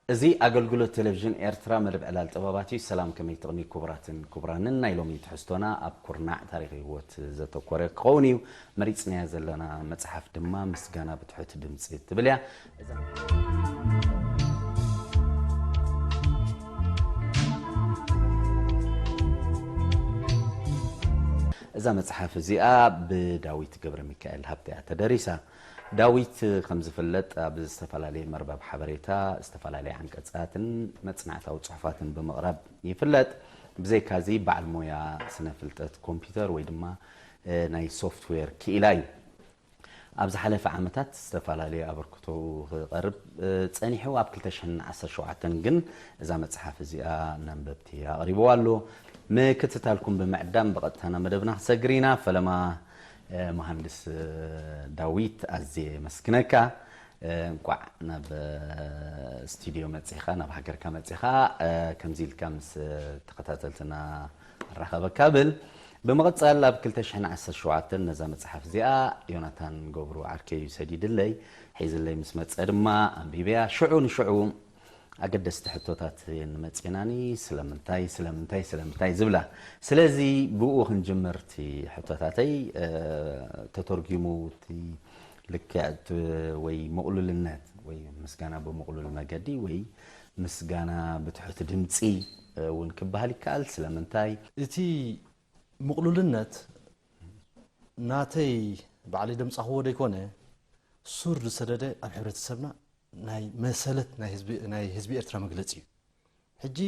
እዚ ኣገልግሎት ቴሌቪዥን ኤርትራ መደብ ዕላል ጥበባት እዩ። ሰላም፣ ከመይ ትቕኒ ክቡራትን ክቡራንን? ናይ ሎሚ ትሕዝቶና ኣብ ኩርናዕ ታሪኽ ህይወት ዘተኮረ ክኸውን እዩ። መሪጽናያ ዘለና መጽሓፍ ድማ ምስጋና ብትሑት ድምጺ ትብል እያ። እዛ እዛ መጽሓፍ እዚኣ ብዳዊት ገብረ ሚካኤል ሃብተ እያ ተደሪሳ። ዳዊት ከም ዝፍለጥ ኣብ ዝተፈላለየ መርበብ ሓበሬታ ዝተፈላለየ ዓንቀጻትን መጽናዕታዊ ጽሑፋትን ብምቕራብ ይፍለጥ። ብዘይካዚ በዓል ሞያ ስነ ፍልጠት ኮምፒውተር ወይ ድማ፣ እ፣ ናይ ሶፍትዌር ክኢላ እዩ። ኣብ ዝሓለፈ ዓመታት ዝተፈላለየ ኣበርክቶ ክቐርብ፣ እ፣ ጸኒሑ፣ ኣብ ክልተ ሽሕን ዓሰርተ ሸውዓተን ግን እዛ መጽሓፍ እዚኣ ነንበብቲ ኣቕሪብዋ ኣሎ። ምክትታልኩም ብምዕዳም ብቐጥታ ናብ መደብና ክሰግር ኢና። ፈለማ፣ እ፣ መሃንድስ፣ እ፣ ዳዊት፣ ኣዝየ የመስግነካ። እ፣ እንቋዕ ናብ፣ እ፣ ስቱዲዮ መጺኻ፣ ናብ ሃገርካ መጺኻ፣ እ፣ ከምዚ ኢልካ ምስ፣ እ፣ ተኸታተልትና ኣራኸበካ ብል። ብምቕጻል ኣብ ክልተ ሽሕን ዓሰርተ ሸውዓተን ነዛ መጽሓፍ እዚኣ ዮናታን ገብሩ ዓርከይ እዩ ሰዲድለይ። ሒዝለይ ምስ መጸ ድማ ኣንቢበያ። ሽዑ ንሽዑ ኣገደስቲ ሕቶታት እየን መጺናኒ፣ ስለምንታይ፣ ስለምንታይ፣ ስለምንታይ ዝብላ። ስለዚ ብኡ ክንጅምር እቲ ሕቶታተይ፣ እ፣ ተተርጒሙ እቲ ልክዕ እቲ ወይ ምቕሉልነት ወይ ምስጋና ብምቕሉል መገዲ ወይ ምስጋና ብትሑት ድምጺ እውን ክበሃል ይከኣል። ስለምንታይ? እቲ ምቕሉልነት ናተይ ባዕለይ ደምጻኽዎ ደይኮነ፣ ሱር ዝሰደደ ኣብ ሕብረተሰብና ናይ መሰለት ናይ ህዝቢ፣ ናይ ህዝቢ ኤርትራ መግለጺ እዩ። ሕጂ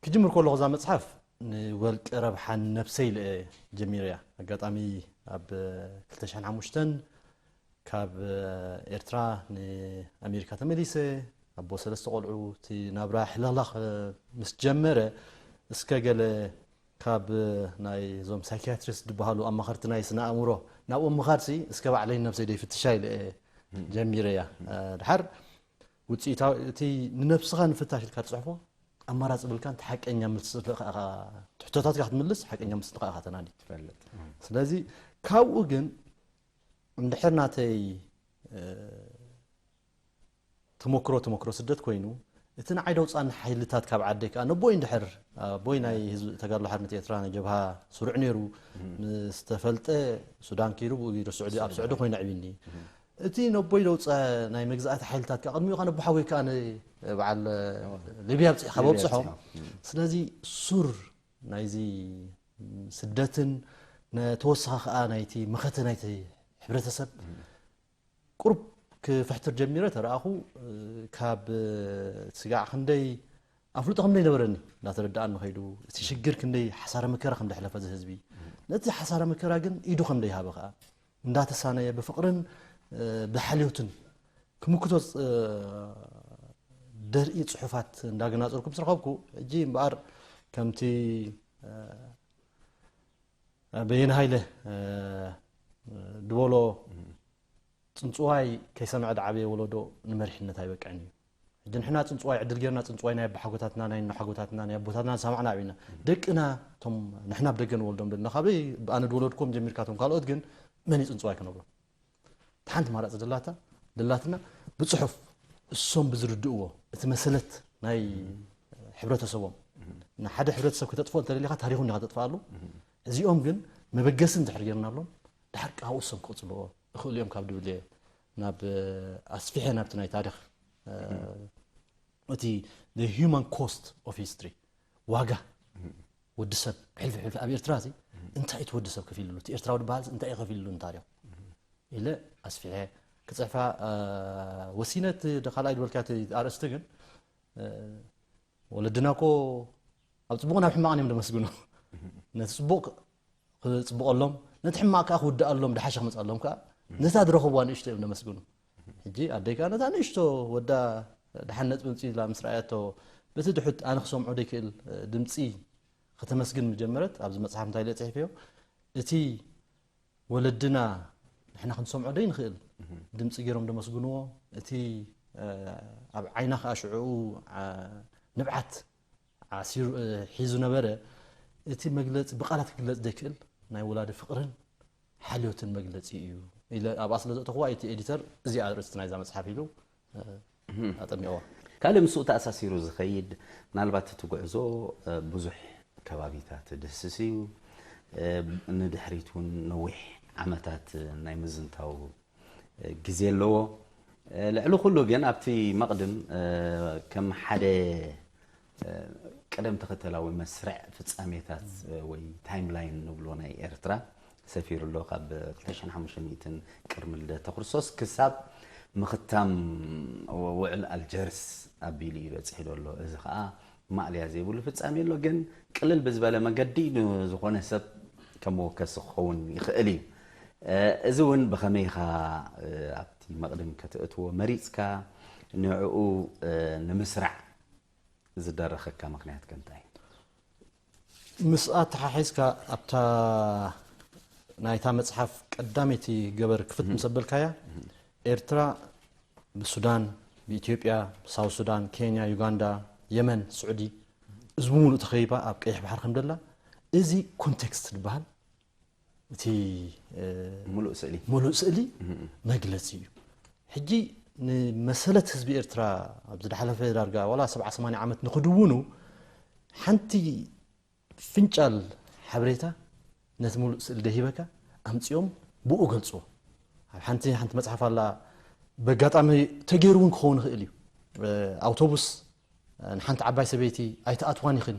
ክጅምር ከለኹ እዛ መጽሓፍ ንወልቂ ረብሓን ነብሰይ ኢለ እየ ጀሚረያ። ኣጋጣሚ ኣብ ክልተ ሽሕን ሓሙሽተን ካብ ኤርትራ ንኣሜሪካ ተመሊሰ፣ ኣቦ ሰለስተ ቆልዑ፣ እቲ ናብራ ሕልኽላኽ ምስ ጀመረ፣ እስከ ገለ ካብ ናይ እዞም ሳይኪያትሪስት ዝበሃሉ ኣማኸርቲ ናይ ስነ ኣእምሮ ናብኦም ምኻድሲ እስከ ባዕለይ ነብሰይ ደይፍትሻ ኢለ እየ ጀሚረያ። ድሓር ውፅኢታዊ እቲ ንነብስኻ ንፍታሽ ኢልካ ትፅሕፎ ኣማራፂ ብልካን እቲ ሓቀኛ መልሲ ኢኻ፣ ትሕቶታትካ ክትምልስ ሓቀኛ መልሲ ኢኻ ተናዲ። ትፈልጥ። ስለዚ ካብኡ ግን እንድሕር ናተይ፣ እ፣ ተመክሮ፣ ተመክሮ ስደት ኮይኑ፣ እቲ ንዓይ ደውፃኒ ሓይልታት ካብ ዓደይ ከኣ ነቦይ እንድሕር፣ ኣቦይ ናይ ህዝቢ ተጋድሎ ሓርነት ኤርትራ ናይ ጀብሃ ስሩዕ ነይሩ፣ ምስ ተፈልጠ ሱዳን ከይዱ ብኡ ገይሩ ስዑዲ፣ ኣብ ስዑዲ ኮይኑ ኣዕቢኒ። እቲ ነቦይ ደውፀ ናይ መግዛእቲ ሓይልታት ከኣ ቅድሚኡ ከኣ ነቦ ሓወይ ከኣ ን-፣ በዓል ሊብያ ኣብፂ-፣ ካብ ሊብያ ኣብፅሖ። ኣብፂሖ። ስለዚ ሱር ናይዚ ስደትን ነ-፣ ተወሳኺ ከኣ ናይቲ መኸተ ናይቲ ሕብረተሰብ ቁሩብ ክፍሕትር ጀሚረ ተረኣኹ። ካብ ስጋዕ ክንደይ ኣፍልጦ ከም ዘይነበረኒ እንዳተረድኣኒ ከይዱ፣ እቲ ሽግር ክንደይ ሓሳረ መከራ ከም ዘሕለፈ እዚ ህዝቢ፣ ነቲ ሓሳረ መከራ ግን ኢዱ ከም ዘይሃበ ከኣ እንዳተሳነየ ብፍቕርን፣ እ፣ ብሓልዮትን ክምክቶ፣ እ፣ ደርኢ ጽሑፋት እንዳገናጸርኩ ምስ ረኸብኩ፣ ሕጂ እምበኣር ከምቲ፣ እ፣ በየነ ሃይለ፣ እ፣ ድበሎ፣ ጽንጽዋይ ከይሰምዐ ዝዓበየ ወለዶ ንመሪሕነት ኣይበቅዕን እዩ። ሕጂ ንሕና ጽንጽዋይ ዕድል ጌርና፣ ጽንጽዋይ ናይ ኣቦሓጎታትና፣ ናይ እኖሓጎታትና፣ ናይ ኣቦታትና ዝሰማዕና ዓቢና። ደቅና፣ እቶም ንሕና ብደገ ንወልዶም ዘለና፣ ካበይ ብኣነ ዝወለድኩም ጀሚርካ፣ እቶም ካልኦት ግን መን እዩ ጽንጽዋይ ክነግሮም? እቲ ሓንቲ ማራጺ ደላታ፣ ደላትና ብጽሑፍ እሶም ብዝርድእዎ፣ እቲ መሰለት ናይ ሕብረተሰቦም። ንሓደ ሕብረተሰብ ከተጥፍኦ እንተደሊኻ ታሪኹ እንዲኻ ተጥፍኣሉ። እዚኦም ግን መበገሲ እንድሕር ጌርናሎም፣ ድሓር ካብኡ እሶም ክቕጽልዎ ይኽእሉ እዮም ካብ ድብል እየ ናብ፣ ኣስፊሐ ናብቲ ናይ ታሪኽ፣ እ፣ እቲ the human cost of history፣ ዋጋ ወዲ ሰብ፣ ሕልፊ ሕልፊ ኣብ ኤርትራ እዚ እንታይ እቲ ወዲ ሰብ ከፊልሉ፣ እቲ ኤርትራዊ ዝበሃል እንታይ እዩ ከፊልሉ ንታሪኹ ኢለ ኣስፊሐ ክጽሕፋ፣ እ፣ ወሲነ። እቲ ካልኣይ ዝበልካ እቲ ኣርእስቲ ግን፣ እ፣ ወለድና እኮ ኣብ ጽቡቕ ናብ ሕማቕን እዮም ደመስግኑ። ነቲ ጽቡቕ ክጽብቐሎም፣ ነቲ ሕማቕ ከኣ ክውድኣሎም፣ ደሓሸ ክመጽኣሎም ከኣ ነታ ዝረኸብዋ ንእሽቶ እዮም ደመስግኑ። ሕጂ ኣደይ ከኣ ነታ ንእሽቶ ወዳ ደሓን ነጥቢ ምጽእ ኢላ ምስ ረኣየቶ፣ በቲ ድሑት ኣነ ክሰምዖ ዘይክእል ድምጺ ከተመስግን ምጀመረት። ኣብዚ መጽሓፍ እንታይ ኢለ ጽሒፈዮ? እቲ ወለድና ንሕና ክንሰምዖ ዘይንኽእል ድምጺ ገይሮም ደመስግንዎ። እቲ፣ እ፣ ኣብ ዓይና ከኣ ሽዑኡ፣ አ፣ ንብዓት ዓሲሩ፣ እ፣ ሒዙ ነበረ። እቲ መግለጺ ብቓላት ክግለጽ ዘይክእል ናይ ወላዲ ፍቕርን ሓልዮትን መግለጺ እዩ ኢለ ኣብኣ ስለ ዘእተኽዋ፣ እቲ ኤዲተር እዚኣ ኣርእስቲ ናይዛ መጽሓፍ ኢሉ፣ እ፣ ኣጠሚቕዋ። ካልእ ምስኡ ተኣሳሲሩ ዝኸይድ፣ ምናልባት እቲ ጉዕዞ፣ እ፣ ብዙሕ ከባቢታት ድህስስ እዩ። እ፣ ንድሕሪት እውን ነዊሕ ዓመታት ናይ ምዝንታው፣ እ፣ ግዜ ኣለዎ። እ፣ ልዕሊ ኩሉ ግን ኣብቲ መቕድም፣ እ፣ ከም ሓደ፣ እ፣ ቅደም ተኸተላዊ መስርዕ ፍጻሜታት፣ እ፣ ወይ ታይም ላይን ንብሎ ናይ ኤርትራ ሰፊሩ ኣሎ። ካብ ክልተ ሽሕን ሓሙሽተ ሚእትን ቅድሚ ልደተ ክርስቶስ ክሳብ ምኽታም ውዕል ኣልጀርስ ኣቢሉ እዩ በጺሑ ዘሎ። እዚ ኸኣ ማእለያ ዘይብሉ ፍጻሜ ኣሎ። ግን ቅልል ብዝበለ መገዲ ንዝኾነ ሰብ ከም መወከሲ ክኸውን ይኽእል እዩ። እ፣ እዚ እውን ብኸመይ ኢኻ፣ እ፣ ኣብቲ መቕድም ከተእትዎ መሪጽካ? ንዕኡ፣ እ፣ ንምስራዕ ዝደረኸካ ምኽንያት ከ እንታይ? ምስኣ ተሓሒዝካ ኣብታ ናይታ መጽሓፍ ቀዳመይቲ ገበር ክፍት ምስ ኣበልካያ፣ ኤርትራ ብሱዳን፣ ብኢትዮጵያ፣ ብሳውት ሱዳን፣ ኬንያ፣ ዩጋንዳ፣ የመን፣ ስዑዲ፣ እዚ ብምሉእ ተኸቢባ ኣብ ቀይሕ ባሕሪ ከም ደላ፣ እዚ ኮንቴክስት ዝበሃል እቲ፣ እ፣ ምሉእ ስእሊ። ምሉእ ስእሊ መግለጺ እዩ። ሕጂ ንመሰለት ህዝቢ ኤርትራ ኣብዚ ዝሓለፈ ዳርጋ ዋላ ሰብዓ ሰማንያ ዓመት ንኽድውኑ ሓንቲ ፍንጫል ሓበሬታ ነቲ ምሉእ ስእሊ ደሂበካ ኣምጺኦም ብኡ ገልጽዎ። ኣብ ሓንቲ፣ ሓንቲ መጽሓፍ ኣላ፣ በጋጣሚ ተገይሩ እውን ክኸውን ይኽእል እዩ። እ፣ ኣውቶቡስ ንሓንቲ ዓባይ ሰበይቲ ኣይትኣትዋን ኢኽን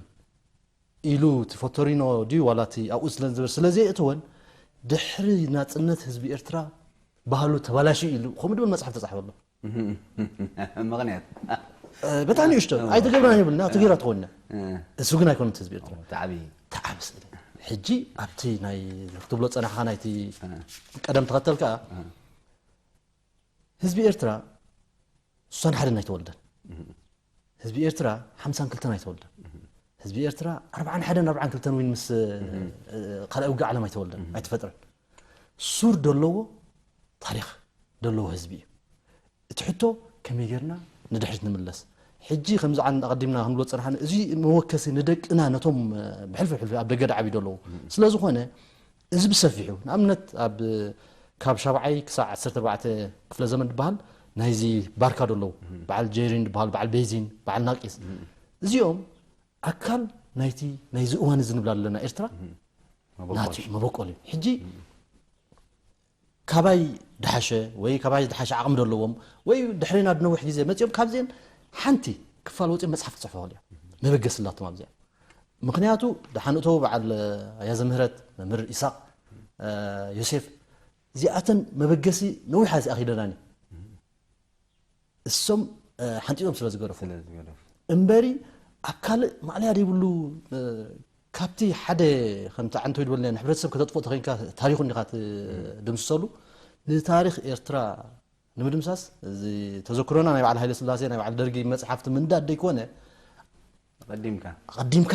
ኢሉ፣ እቲ ፎቶሪኖ ድዩ ዋላ እቲ ኣብኡ ስለ ዝነበረ፣ ስለ ዘየእተወን፣ ድሕሪ ናጽነት ህዝቢ ኤርትራ ባህሉ ተባላሽዩ ኢሉ፣ ከምኡ ድብል መጽሓፍ ተጻሕፈ ኣሎ። ምኽንያት? እ፣ በጣም ንእሽቶ፣ ኣይተገብራን ይብልና፣ ተገይራ ትኾንና። እ። እሱ ግን ኣይኮነን ህዝቢ ኤርትራ። ተዓቢ። ተዓቢ ስእሊ። ሕጂ ኣብቲ ናይ ክትብሎ ጸናሕኻ ናይቲ እ። ቀደም ተኸተል ከኣ፣ እ። ህዝቢ ኤርትራ ስሳን ሓደን ኣይተወልደን። ህዝቢ ኤርትራ ሓምሳን ክልተን ኣይተወልደን። ህዝቢ ኤርትራ ኣርብዓን ሓደን ኣርብዓን ክልተን እውን ምስ፣ እ፣ ካልኣይ ውግእ ዓለም ኣይተወልደን፣ ኣይተፈጥረን። ሱር ደለዎ ታሪኽ ደለዎ ህዝቢ እዩ። እቲ ሕቶ ከመይ ጌርና ንድሕሪት ንምለስ? ሕጂ ከምዚ ዓን-፣ ኣቐዲምና ክንብሎ ዝጸናሕና፣ እዚ መወከሲ ንደቅና ነቶም፣ እ፣ ብሕልፊ ሕልፊ ኣብ ደገ ዳዓቢ ደለዉ። ስለ ዝኾነ እዚ ብሰፊሑ፣ ንኣብነት ኣብ ካብ ሻብዓይ ክሳብ ዓሰርተ ኣርባዕተ ክፍለ ዘመን ዝበሃል ናይዚ ባርካ ደለዉ። በዓል ጄሪን ዝበሃል፣ በዓል ቤዚን፣ በዓል ናቂስ። እዚኦም ኣካል ናይቲ፣ ናይዚ እዋን እዚ ንብላ ዘለና ኤርትራ መበቆል። ናቱ መበቆል እዩ። ሕጂ ካባይ ድሓሸ ወይ ካባይ ድሓሸ ዓቕሚ ደለዎም ወይ ድሕሬና ድነውሕ ግዜ መጺኦም ካብዚአን ሓንቲ ክፋል ወጺኦም መጽሓፍ ክጽሕፉ ይኽእሉ እዮም። መበገሲ ኣላቶም ኣብዚኣ። ምኽንያቱ ደሓን እተው በዓል ኣያዘ ምህረት፣ መምህር ኢሳቕ፣ እ፣ ዮሴፍ፣ እዚኣተን መበገሲ ነዊሕ እዚኣ ኺደናን እዩ። እሶም፣ እ፣ ሓንጺጾም ስለ ዝገደፉ። ስለ ዝገደፉ። እምበሪ ኣብ ካልእ ማዕለያ ዘይብሉ፣ እ፣ ካብቲ ሓደ ከምቲ ዓንቶ ይድበልና ንሕብረተሰብ ከተጥፍኦ ተኸይንካ ታሪኹ እንዲኻ ትድምስሰሉ፣ ንታሪኽ ኤርትራ ንምድምሳስ እዚ ተዘክሮና ናይ በዓል ሃይለ ስላሴ ናይ በዓል ደርጊ መጽሓፍቲ ምንዳድ ደይኮነ ቀዲምካ። ቀዲምካ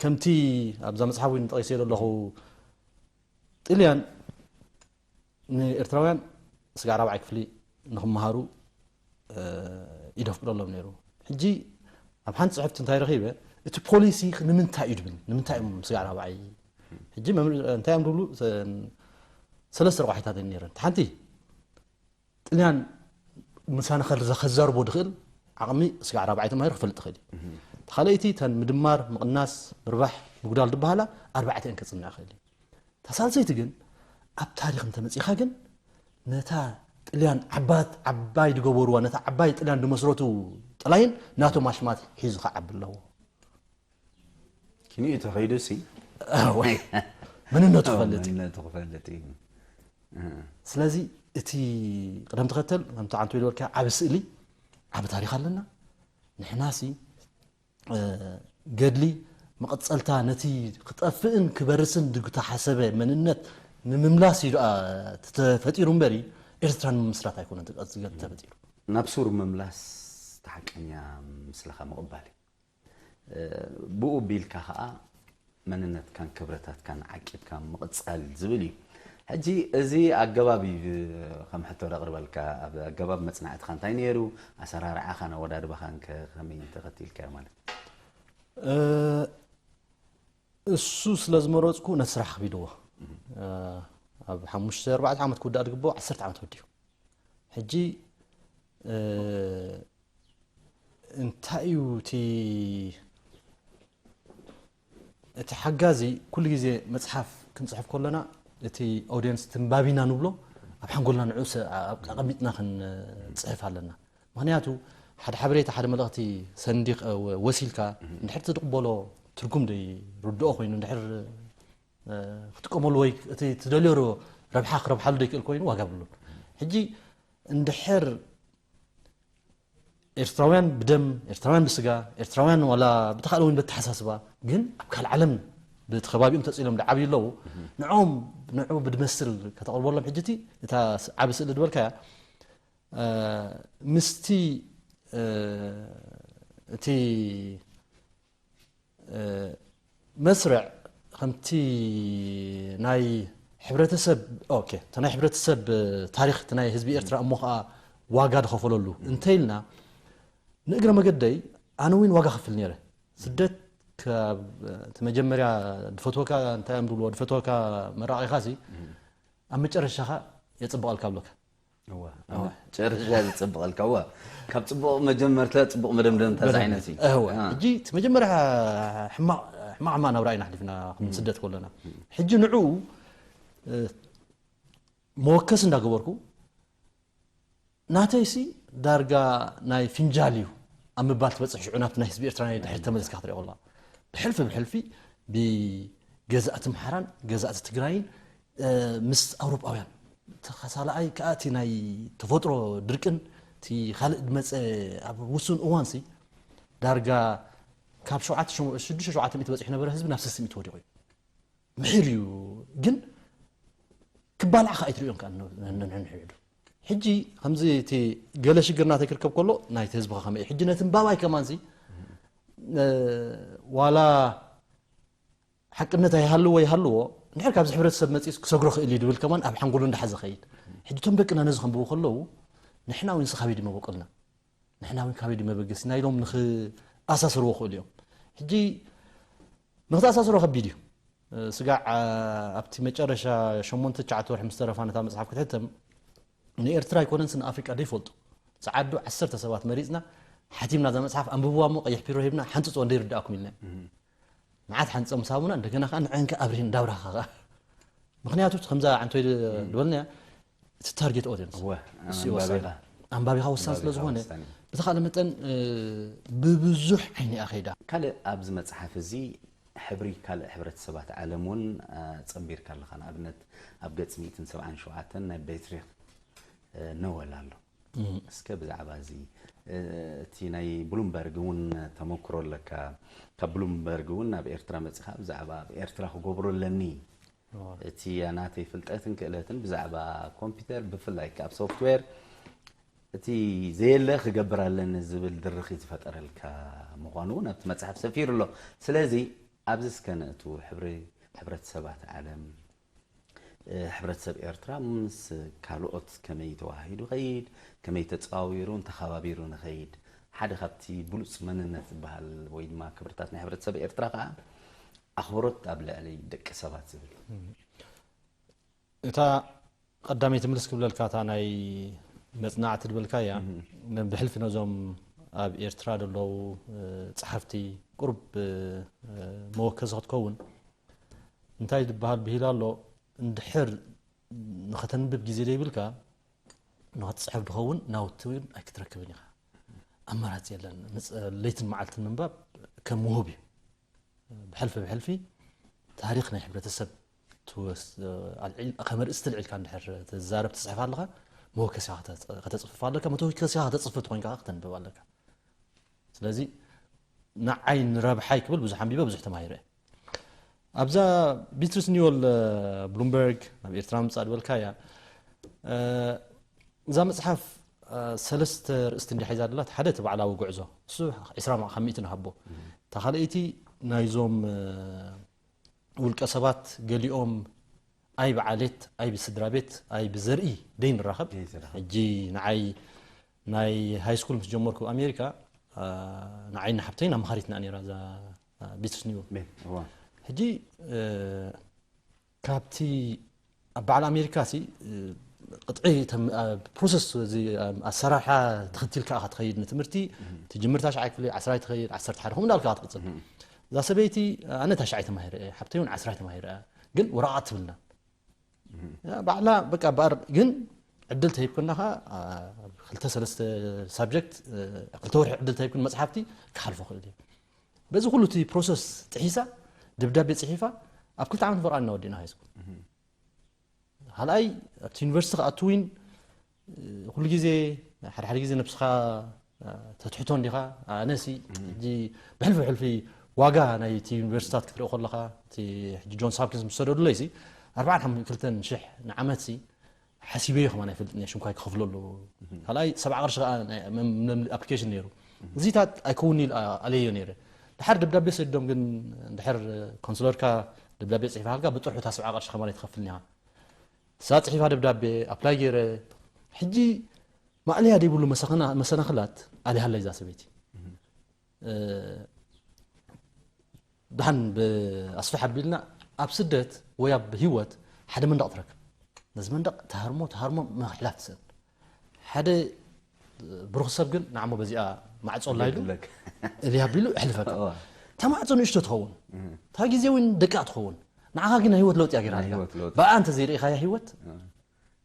ከምቲ ኣብዛ መጽሓፍ እውን ጠቒሰ ዘለኹ ጥልያን ንኤርትራውያን ስጋዕ ራብዓይ ክፍሊ ንኽመሃሩ፣ እ፣ ይደፍቅደሎም ነይሩ። ሕጂ ኣብ ሓንቲ ጽሕፍቲ እንታይ ረኺበ፣ እቲ ፖሊሲ ንምንታይ እዩ ድብል፣ ንምንታይ እዮም ስጋዕ ራብዓይ? ሕጂ መምህር እንታይ እዮም ድብሉ፣ ሰ-፣ ሰለስተ ረቋሒታት እየን ነይረን። እቲ ሓንቲ ጥልያን ምሳና ከዛ-፣ ከዛርቦ ድኽእል ዓቕሚ ስጋዕ ራብዓይ ተማሂሩ ክፈልጥ ይኽእል እዩ። እቲ ካልኣይቲ እተን ምድማር፣ ምቕናስ፣ ምርባሕ፣ ምጉዳል ድበሃላ ኣርባዕተ እየን ከጽንዕ ይኽእል እዩ። እታ ሳልሰይቲ ግን ኣብ ታሪኽ እንተመጺኻ ግን ነታ ጥልያን ዓባት-፣ ዓባይ ድገበርዋ፣ ነታ ዓባይ ጥልያን ድመስረቱ ጥላይን ናቶም ኣሽማት ሒዙ ክዓቢ ኣለዎ። ኪንኡ ተኸይዱ ሲ? እወ። መንነቱ ክፈልጥ እዩ። መንነቱ ክፈልጥ እዩ። እ። ስለዚ እቲ ቅደም ተኸተል ከምቲ ዓንቶ ኢልወልካ ዓቢ ስእሊ፣ ዓቢ ታሪኽ ኣለና። ንሕና ሲ፣ እ፣ ገድሊ መቐጸልታ ነቲ ክጠፍእን ክበርስን ድግተሓሰበ መንነት ንምምላስ እዩ ደኣ ተፈጢሩ እምበሪ ኤርትራ ንምምስራት ኣይኮነን ተቐ-፣ ተፈጢሩ። ናብ ሱር ምምላስ እቲ ሓቀኛ ምስልኻ ምቕባል እዩ። እ፣ ብኡ ቢልካ ኸኣ መንነትካን ክብረታትካን ዓቂብካ ምቕጻል ዝብል እዩ። ሕጂ እዚ ኣገባብ እዩ፣ ከም ሕቶ ደቕርበልካ፣ ኣብ ኣገባብ መጽናዕትኻ እንታይ ነይሩ? ኣሰራርዓኻን ኣወዳድባኻን ከ ከመይ ተኸቲልካዮ ማለት እዩ? እ፣ እሱ ስለ ዝመረጽኩ ነቲ ስራሕ ከቢድዎ። እ፣ ኣብ ሓሙሽተ ኣርባዕተ ዓመት ክውዳእ ዝግብኦ ዓሰርተ ዓመት ወዲኡ። ሕጂ፣ እ፣ እንታይ እዩ እቲ እቲ ሓጋዚ? ኩሉ ግዜ መጽሓፍ ክንጽሕፍ ከለና እቲ ኦድየንስ፣ እቲ ንባቢና ንብሎ፣ ኣብ ሓንጎልና ንዑ ኣቐሚጥና ክንጽሕፍ ኣለና። ምክንያቱ ሓደ ሓበሬታ፣ ሓደ መልእኽቲ ሰንዲቕ ወሲልካ እንድሕር ትቕበሎ፣ ትርጉም ርድኦ ኮይኑ እንድሕር ክትጥቀመሉ ወይ እቲ ትደልዮ ረብሓ ክረብሓሉ ዘይክእል ኮይኑ ዋጋ ብሉን። ሕጂ እንድሕር ኤርትራውያን ብደም፣ ኤርትራውያን ብስጋ፣ ኤርትራውያን ዋላ ብተኻእለ እውን በተሓሳስባ፣ ግን ኣብ ካልእ ዓለም ብቲ ከባቢኦም ተፂሎም ዝዓብዩ ኣለዉ። ንዕኦም ንዑ ብድመስል ከተቕርበሎም፣ ሕጂ እቲ እታ ዓቢ ስእሊ ዝበልካያ ምስቲ እቲ መስርዕ ከምቲ ናይ ሕብረተሰብ፣ ኦኬ፣ እቲ ናይ ሕብረተሰብ ታሪኽ እቲ ናይ ህዝቢ ኤርትራ እሞ ኸዓ ዋጋ ዝኸፈለሉ እንተኢልና፣ ንእግረ መገደይ ኣነ እውን ዋጋ ከፍል ነይረ። ስደት ካብ እቲ መጀመርያ ድፈትወካ እንታይ እዮም ዝብልዎ፣ ድፈትወካ መራቒኻሲ ኣብ መጨረሻኻ የጽብቐልካ ብሎካ። ጨረሻ ዝፅብቐልካ ዋ ካብ ፅቡቕ መጀመርታ ፅቡቕ መደምደምታ ዝዓይነት እዩ። ሕጂ እቲ መጀመርያ ሕማቕ ሕማቕ ናብራ ኢና ኣሕሊፍና ክንስደት ከለና። ሕጂ ንዕኡ መወከሲ እንዳገበርኩ፣ ናተይሲ ዳርጋ ናይ ፍንጃል እዩ ኣብ ምባል ትበፅሕ። ሽዑ ናብቲ ናይ ህዝቢ ኤርትራ ናይ ድሕሪት ተመሊስካ ክትሪኦ ከለኻ፣ ብሕልፊ ብሕልፊ ብገዛእቲ ኣምሓራን ገዛእቲ ትግራይን ምስ ኣውሮጳውያን ተኸሳላኣይ ከኣ እቲ ናይ ተፈጥሮ ድርቅን እቲ ካልእ ዝመፀ ኣብ ውሱን እዋንሲ ዳርጋ ካብ ሸውዓተ ሽዱሽተ ሸውዓተ ሚእቲ በፂሑ ነበረ ህዝቢ ናብ ሰለስተ ሚእቲ ወዲቑ እዩ። ምሒር እዩ ግን ክባላዕ ከኣ ኣይትርእዮን ከኣ ነንሕድሕዱ። ሕጂ ከምዚ እቲ ገለ ሽግር ናተይ ክርከብ ከሎ ናይቲ ህዝብኻ ከመይ እዩ? ሕጂ ነቲ እምባባይ ከማንሲ ዋላ ሓቅነት ኣይሃልዎ ይሃልዎ፣ እንድሕር ካብዚ ሕብረተሰብ መፂኡስ ክሰግሮ ክእል እዩ ድብል ከማን ኣብ ሓንጎሉ እንዳሓዘ ኸይድ። ሕጂ እቶም ደቅና ነዚ ከንብቡ ከለዉ ንሕና እውን ንስኻ ቤት መበቆልና፣ ንሕና እውን ካበይ ድመበገሲና ኢሎም ንኽኣሳስርዎ ክእሉ እዮም። ሕጂ ንኽተኣሳስሮ ከቢድ እዩ። ስጋዕ ኣብቲ መጨረሻ ሸሞንተ ትሽዓተ ወርሒ ምስ ተረፋ ነታ መፅሓፍ ክትሕተም ንኤርትራ ኣይኮነንስ ንኣፍሪቃ ደይፈልጡ ጸዓዱ ዓሰርተ ሰባት መሪፅና ሓቲምና እዛ መፅሓፍ ኣንብብዋ እሞ ቀይሕ ፒሮ ሂብና ሓንፅፅዎ እንደይርድኣኩም ኢልና። መዓት ሓንፀ ምስ ሃቡና እንደገና ከዓ ንዐንከ ኣብሪህን እንዳብራኻ ከዓ ምክንያቱ ከምዛ ዓንቶይ ዝበልናያ እቲ ታርጌት ኦድየንስ ኣንባቢኻ ወሳን ስለ ዝኾነ ብተኻለ መጠን ብብዙሕ ዓይኒ እያ ከይዳ። ካልእ ኣብዚ መፅሓፍ እዚ ሕብሪ ካልእ ሕብረተሰባት ዓለም እውን ፀንቢርካ ኣለኻ። ንኣብነት ኣብ ገፅ ሚእትን ሰብዓን ሸውዓተን ናይ ቤትሪክ ነወል ኣሎ። እስከ ብዛዕባ እዚ እቲ ናይ ብሉምበርግ እውን ተመክሮ ኣለካ። ካብ ብሉምበርግ እውን ናብ ኤርትራ መፂኻ ብዛዕባ ኣብ ኤርትራ ክገብሮ ኣለኒ እቲ ናተይ ፍልጠትን ክእለትን ብዛዕባ ኮምፒውተር ብፍላይ ካብ ሶፍትዌር እቲ ዘየለ ክገብር ኣለኒ ዝብል ድርኺት ዝፈጠረልካ ምዃኑ እውን ኣብቲ መፅሓፍ ሰፊሩ ኣሎ። ስለዚ ኣብዚ እስከ ንእቱ ሕብሪ ሕብረተሰባት ዓለም ሕብረተሰብ ኤርትራ ምስ ካልኦት ከመይ ተዋሃሂዱ ይኸይድ፣ ከመይ ተፀዋዊሩን ተኸባቢሩን ይኸይድ፣ ሓደ ካብቲ ብሉፅ መንነት ዝበሃል ወይ ድማ ክብርታት ናይ ሕብረተሰብ ኤርትራ ከዓ ኣኽብሮት ኣብ ልዕሊ ደቂ ሰባት ዝብል እዩ። እታ ቀዳመይቲ ምልስ ክብለልካ እታ ናይ መፅናዕቲ ድበልካያ ብሕልፊ ነዞም ኣብ ኤርትራ ዘለዉ ፀሓፍቲ ቁሩብ መወከሲ ክትከውን እንታይ ዝበሃል ብሂል ኣሎ፣ እንድሕር ንኸተንብብ ግዜ ዘይብልካ ንኸትፅሕፍ ድኸውን ናውቲ እውን ኣይክትረክብን ኢኻ። ኣማራፂ የለን። ለይትን መዓልትን ምንባብ ከም ውሁብ እዩ። ብሕልፊ ብሕልፊ ታሪኽ ናይ ሕብረተሰብ ከም ርእስቲ ኣልዒልካ እንድሕር ትዛረብ ትፅሕፍ ኣለኻ፣ መወከሲኻ ከተፅፍፍ ኣለካ። መተወከሲኻ ከተፅፍፍ ተኮይንካ ከተንብብ ኣለካ። ስለዚ ንዓይ ንረብሓይ ክብል ብዙሕ ኣንቢበ ብዙሕ ተማሂረ። ኣብዛ ቢትሪስ ኒወል ብሉምበርግ ናብ ኤርትራ ምምፃእ ዝበልካያ እዛ መፅሓፍ ሰለስተ ርእስቲ እንዲያ ሒዛ ደላት። ሓደ እቲ ባዕላዊ ጉዕዞ፣ እሱ ዕስራ ካብ ሚእቲ ንሃቦ። እታ ካልኣይቲ ናይዞም ውልቀ ሰባት ገሊኦም ኣይ ብዓሌት ኣይ ብስድራ ቤት ኣይ ብዘርኢ ደይ ንራኸብ። ሕጂ ንዓይ ናይ ሃይ ስኩል ምስ ጀመርኩ ኣሜሪካ ንዓይ ንሓብተይን ኣማኻሪትና ነይራ እዛ ቢትሪስ ኒወል። ሕጂ ካብቲ ኣብ በዓል ኣሜሪካ ሲ ቅጥዒ ተም- አ፣ ፕሮሰስ እዚ አ፣ ኣሰራርሓ ተኸቲልካ ኢኻ ትኸይድ። ንትምህርቲ ትጅምር ታሽዓይ ክፍሊ፣ ዓስራይ ትኸይድ፣ ዓሰርተ ሓደ ከምኡ እንዳልካ ኢኻ ትቕጽል። እዛ ሰበይቲ፣ ኣነ ታሽዓይ ተማሂረ እየ፣ ሓብተይ እውን ዓስራይ ተማሂረ እያ፣ ግን ወረቓቕቲ ትብልና። ያ፣ ባዕላ በቃ ባር ግን ዕድል ተሂብኩና ኸዓ፣ አ፣ ክልተ ሰለስተ ሳብጀክት፣ አ፣ ክልተ ወርሒ ዕድል ተሂብኩን መጽሓፍቲ ክሓልፎ ክእል እየ። በዚ ኩሉ እቲ ፕሮሰስ ጥሒሳ፣ ደብዳቤ ጽሒፋ፣ ኣብ ክልተ ዓመት ወረቓቕቲ እናወዲእና ሃይስኩል። ካልኣይ ኣብቲ ዩኒቨርሲቲ ክኣቱ እውን ኩሉ ግዜ፣ ሓደ ሓደ ግዜ ነብስኻ ተትሕቶ እንዲኻ። ኣነሲ ሕጂ ብሕልፊ ሕልፊ ዋጋ ናይ እቲ ዩኒቨርሲታት ክትሪኦ ከለኻ፣ እቲ ሕጂ ጆንስ ሆፕኪንስ ምስ ሰደዱለይ ሲ ኣርባዓን ሓሙሽተን ክልተን ሽሕ ንዓመት ሲ ሓሲበዮ ከማን ኣይፈልጥን እየ፣ ሽንኳይ ክኸፍሎ ኣለዎ። ካልኣይ ሰብዓ ቅርሺ ከዓ ናይ መም- መምልኢ ኣፕሊኬሽን ነይሩ። እዚታት ኣይከውን ኢል ኣለዮ ነይረ። ድሓር ደብዳቤ ሰዲዶም ግን፣ ድሕር ኮንስለርካ ደብዳቤ ጽሒፋልካ ብጥርሑ እታ ሰብዓ ቅርሺ ከማን ኣይትኸፍልን ኢኻ። እሳ ጽሒፋ ደብዳቤ ኣፕላይ ገይረ፣ ሕጂ ማእለያ ዘይብሉ መሰኸና- መሰናኽላት ኣሊሃለይ እዛ ሰበይቲ። እ፣ ደሓን ብኣስፍሕ ኣቢልና ኣብ ስደት ወይ ኣብ ህይወት ሓደ መንደቕ ትረክብ። ነዚ መንደቕ ተሃርሞ ተሃርሞ ምሕላፍ ትስእን። ሓደ ብሩኽ ሰብ ግን ንዓሞ በዚኣ ማዕጾ ኣላ ኢሉ የብለክ። እልያ ኣቢሉ ኣሕልፈካ። እዋ። እታ ማዕጾ ንእሽቶ ትኸውን። እታ ግዜ እውን ደቂቕ ትኸውን። ንዓኻ ግን ናይ ህይወት ለውጢ እያ ገይራ ናይ ኣለካ። ህይወት ለውጢ። ብኣ እንተ ዘይርኢኻያ ህይወት፣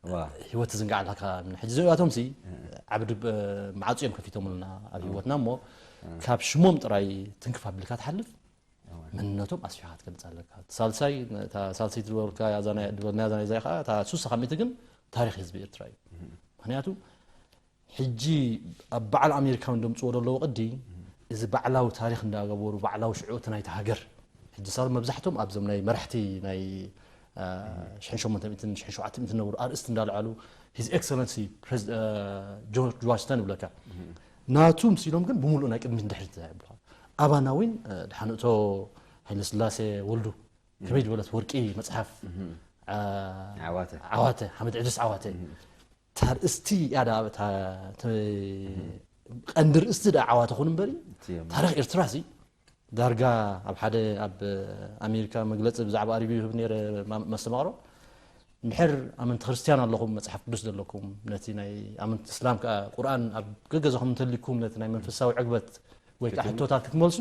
እዋ። ህይወት ትዝንጋዕ ኣለካ። ሕጂ እዚኣቶም ሲ ዓቢ ድብ- ማዕጾ እዮም ከፊቶምልና ኣብ ህይወትና እሞ ካብ ሽሞም ጥራይ ትንክፍ ኣቢልካ ትሓልፍ። መንነቶም ኣስፊኻ ክትገልጽ ኣለካ። ሳልሳይ እታ ሳልሰይቲ ዝበልካ እዛ ናይ ዝበልናያ እዛ ናይ እዛ ከዓ እታ ሱሳ ካብ ሚእቲ ግን ታሪኽ ህዝቢ ኤርትራ እዩ። ምክንያቱ ሕጂ ኣብ በዓል ኣሜሪካውን ደምፅዎ ዘለዉ ቅዲ እዚ ባዕላዊ ታሪኽ እንዳገበሩ ባዕላዊ ሽዑ እቲ ናይቲ ሃገር ሕጂ ሳብ መብዛሕቶም ኣብዞም ናይ መራሕቲ ናይ ሽሕን ሸሞንተ ሚእትን ሽሕን ሸውዓተ ሚእትን ነበሩ ኣርእስቲ እንዳልዓሉ His Excellency ፕሬዝ- ጆርጅ ዋሽንግተን ይብለካ ናቱ ምስ ኢሎም ግን ብምሉእ ናይ ቅድሚት ንድሕሪት ይብልካ ኣባና እውን ድሓንእቶ ሃይለስላሴ ወልዱ ከመይ ዝበለት ወርቂ መፅሓፍ ዓ- ዓዋተ። ዓዋተ ሓመድ ዕድስ ዓዋተ እታ ርእስቲ እያ ደኣ እታ እቲ ቀንዲ ርእስቲ ደኣ ዓዋተ ኹን እምበሪ እቲ እዮም። ታሪኽ ኤርትራ ሲ ዳርጋ ኣብ ሓደ ኣብ ኣሜሪካ መግለፂ ብዛዕባ ኣሪቢ ይህብ ነይረ ማ- መስተማቕሮ እንድሕር ኣመንቲ ክርስትያን ኣለኹም መፅሓፍ ቅዱስ ዘለኩም ነቲ ናይ ኣመንቲ እስላም ከዓ ቁርኣን ኣብ ገገዛኹም እንተልይኩም ነቲ ናይ መንፈሳዊ ዕግበት ወይ ከዓ ሕቶታት ክትመልሱ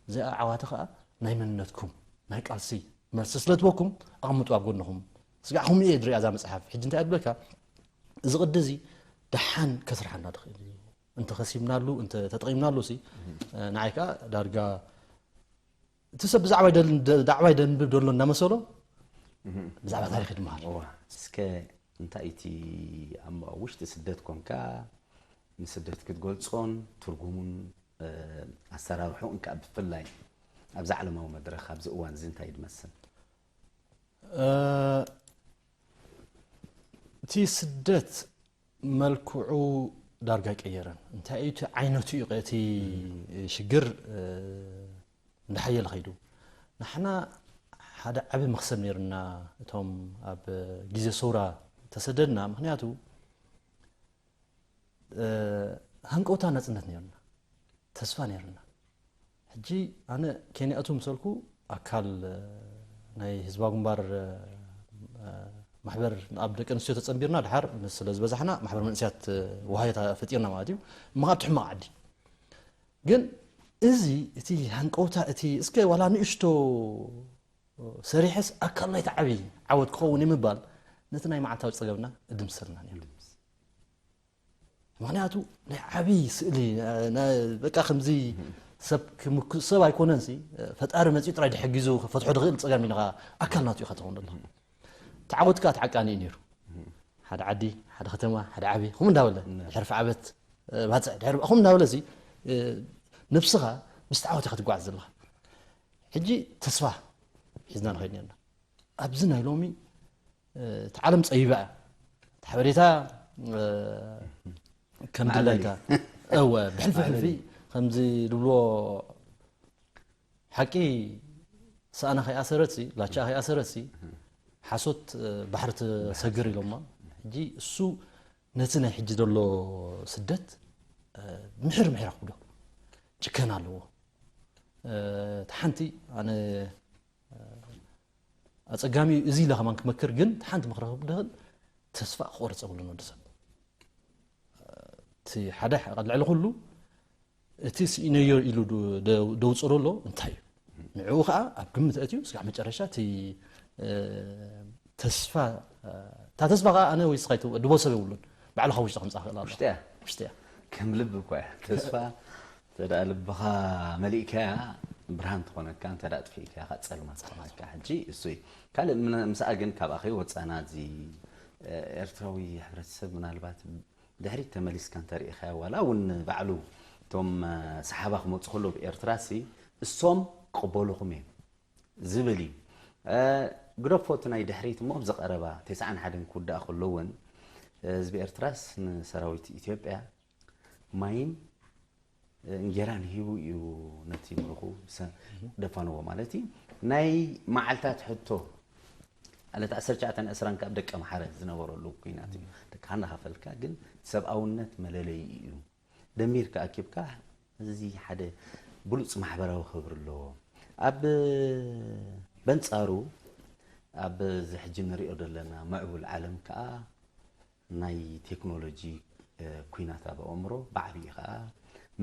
እዚኣ ዓዋተ ከዓ ናይ መንነትኩም ናይ ቃልሲ መልሲ ስለ ትበኩም ኣቕምጡ ኣብ ጎንኹም ስጋዕኹም እየ ድሪያ እዛ መፅሓፍ ሕጂ እንታይ ኣድብለካ እዚ ቅዲ እዚ ደሓን ከስርሓና ትኽእል እዩ እንተ ከሲብናሉ እንተ ተጠቂምናሉ ሲ ንዓይ ከዓ ዳርጋ እቲ ሰብ ብዛዕባ ዳዕባይ ደንብብ ደሎ እናመሰሎ ብዛዕባ ታሪክ ድመሃል እስከ እንታይ እቲ ኣብ ውሽጢ ስደት ኮንካ ንስደት ክትገልፆን ትርጉሙን ኣሰራርሑ እንካ ብፍላይ ኣብዚ ዓለማዊ መድረክ ኣብዚ እዋን እዚ እንታይ ድመስል እቲ ስደት መልክዑ ዳርጋ ኣይቀየረን እንታይ እዩ እቲ ዓይነቱ እዩ እቲ ሽግር እንዳሓየለ ከይዱ ንሕና ሓደ ዓቢ መክሰብ ነይርና እቶም ኣብ ግዜ ሰውራ ተሰደድና ምክንያቱ ሃንቀውታ ናጽነት ነይርና ተስፋ ነይርና ሕጂ ኣነ ኬንያ እቱ ምሰልኩ ኣካል ናይ ህዝባዊ ግንባር ማሕበር ኣብ ደቂ ኣንስትዮ ተጸንቢርና ድሓር ስለ ዝበዛሕና ማሕበር መንእስያት ውሃየት ፈጢርና ማለት እዩ እሞ ካብቲ ሕማቕ ዓዲ ግን እዚ እቲ ሃንቀውታ እቲ እስከ ዋላ ንእሽቶ ሰሪሐስ ኣካል ናይቲ ዓብዪ ዓወት ክኸውን እዩ ምባል ነቲ ናይ መዓልታዊ ጸገምና እድምስሰልና ነይሩ ምክንያቱ ናይ ዓብዪ ስእሊ በቃ ከምዚ ሰብ ክምክ- ሰብ ኣይኮነን ሲ ፈጣሪ መፂኡ ጥራይ ድሕጊዙ ክፈትሖ ድኽእል ፀገም ኢልኻ ኣካል ናቱ ኢኻ ትኸውን ኣለኻ ተዓወትካ እቲ ዓቃኒ እዩ ነይሩ ሓደ ዓዲ ሓደ ከተማ ሓደ ዓብዪ ከምኡ እንዳበለ ድሕሪ ፍዓበት ባፅዕ ድሕሪ ከምኡ እንዳበለ ሲ ነብስኻ ምስ ተዓወት ኢኻ ትጓዓዝ ዘለኻ ሕጂ ተስፋ ሒዝና ንኸይድ ነርና ኣብዚ ናይ ሎሚ እቲ ዓለም ፀቢባ እያ እቲ ሓበሬታ ከም ድላይካ እወ ብሕልፊ ሕልፊ ከምዚ ድብልዎ ሓቂ ሰኣና ከይኣሰረት ሲ ላቻ ከይኣሰረት ሲ ሓሶት ባሕሪ ትሰግር ኢሎማ ሕጂ እሱ ነቲ ናይ ሕጂ ዘሎ ስደት ምሕር ምሕር ኣክብዶ ጭከን ኣለዎ እቲ ሓንቲ ኣነ ኣፀጋሚ እዚ ኢለ ከማን ክመክር ግን ሓንቲ ምክሪ ክብል ተስፋ ክቆርፅ የብሉን ወዲ ሰብ። እቲ ሓደ ልዕሊ ኩሉ እቲ ስኢነዮ ኢሉ ዶ- ደ- ደውፅሮ ኣሎ እንታይ እዩ? ንዕኡ ከዓ ኣብ ግምት ኣእትዩ ስጋዕ መጨረሻ እቲ እ፣ ተስፋ እ፣ እታ ተስፋ ከዓ ኣነ ወይ ስኻ ድቦ ሰብ የብሉን። ባዕልኻ ውሽጢ ከምፃ ክእል ኣሎ። ውሽጢ እያ። ውሽጢ እያ። ከም ልብ እኳ እያ። ተስፋ እንተ ደኣ ልብኻ መሊእካያ ብርሃን ትኾነካ፣ እንተ ደኣ ጥፊእካያ ከዓ ጸልማት ትኾነካ። ሕጂ እሱ እዩ። ካልእ ምና- ምስኣ ግን ካብኣ ከይወጻና፣ እዚ እ፣ ኤርትራዊ ሕብረተሰብ ምናልባት ድሕሪት ተመሊስካ እንተሪኢኻዮ፣ ዋላ እውን ባዕሉ እቶም እ፣ ሰሓባ ክመፁ ከለዉ ብኤርትራ ሲ እሶም ክቕበሉኹም እዮም ዝብል እዩ። እ፣ ግደፎ እቲ ናይ ድሕሪት እሞ ኣብዚ ቀረባ ተስዓን ሓደን ክውዳእ ከሎ እውን እ፣ ህዝቢ ኤርትራስ ንሰራዊት ኢትዮጵያ ማይን እንጌራን ሂቡ እዩ ነቲ ምልኹ ሰ- ደፋንዎ ማለት እዩ። ናይ መዓልታት ሕቶ ዕለት ዓሰርተ ትሽዓተን ዕስራን ካብ ደቀ ምሓረ ዝነበረሉ ኩናት እዩ። ደቅኻ እናኸፈልካ ግን ሰብኣውነት መለለይ እዩ። ደሚርካ ኣኪብካ እዚ ሓደ ብሉፅ ማሕበራዊ ክብሪ ኣለዎ። ኣብ በንፃሩ ኣብዚ ሕጂ ንሪኦ ዘለና ምዕቡል ዓለም ከዓ ናይ ቴክኖሎጂ እ፣ ኩናት ኣብ ኣእምሮ ብዓብዪ ከዓ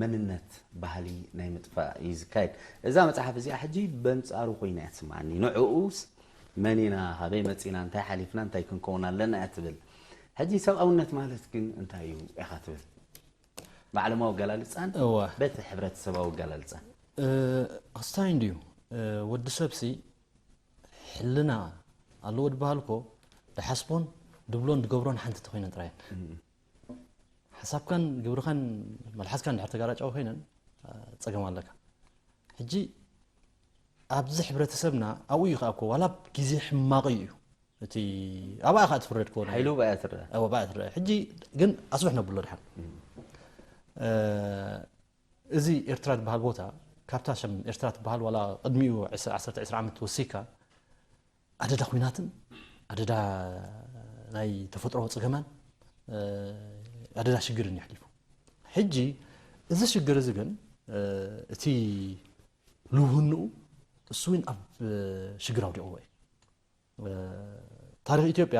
መንነት ባህሊ ናይ ምጥፋእ እዩ ዝካየድ። እዛ መፅሓፍ እዚኣ ሕጂ በንፃሩ ኮይና እያ ትስምዓኒ። ንዕኡስ መን ኢና፣ ካበይ መፂና፣ እንታይ ሓሊፍና፣ እንታይ ክንከውን ኣለና እያ ትብል። ሕጂ ሰብኣውነት ማለት ግን እንታይ እዩ ኢኻ ትብል? ብዓለማዊ ኣገላልፃን እወ። በቲ ሕብረተሰባዊ ኣገላልፃን። እ፣ ክስታይ እንድዩ። እ፣ ወዲ ሰብሲ ሕልና ኣለዎ ድበሃል እኮ ድሓስቦን ድብሎን ድገብሮን ሓንቲ ተኮይነን ጥራየን። ሓሳብካን ግብርኻን መልሓስካን ድሕር ተጋራጫዊ ኮይነን እ፣ ፀገም ኣለካ። ሕጂ ኣብዚ ሕብረተሰብና ኣብኡ እዩ ከዓ እኮ ዋላ ኣብ ግዜ ሕማቕ እዩ እቲ ኣብኣ ከዓ ትፍረድ ክኾነ ሓይሉ ብኣያ ትረአ። ኣብ ኣብኣ ትረአ። ሕጂ ግን ኣስብሕ ነብሎ ድሓን እ፣ እዚ ኤርትራ ትበሃል ቦታ ካብታ ሸም ኤርትራ ትበሃል ዋላ ቅድሚኡ ዕስራ ዓሰርተ ዕስራ ዓመት ወሲካ ኣደዳ ኩናትን ኣደዳ ናይ ተፈጥሮ ፀገማን እ፣ ኣደዳ ሽግርን የሕሊፉ። ሕጂ እዚ ሽግር እዚ ግን እ፣ እቲ ልውህንኡ እሱ እውን ኣብ እ፣ ሽግር ኣውዲቕዎ እዩ። እ፣ ታሪክ ኢትዮጵያ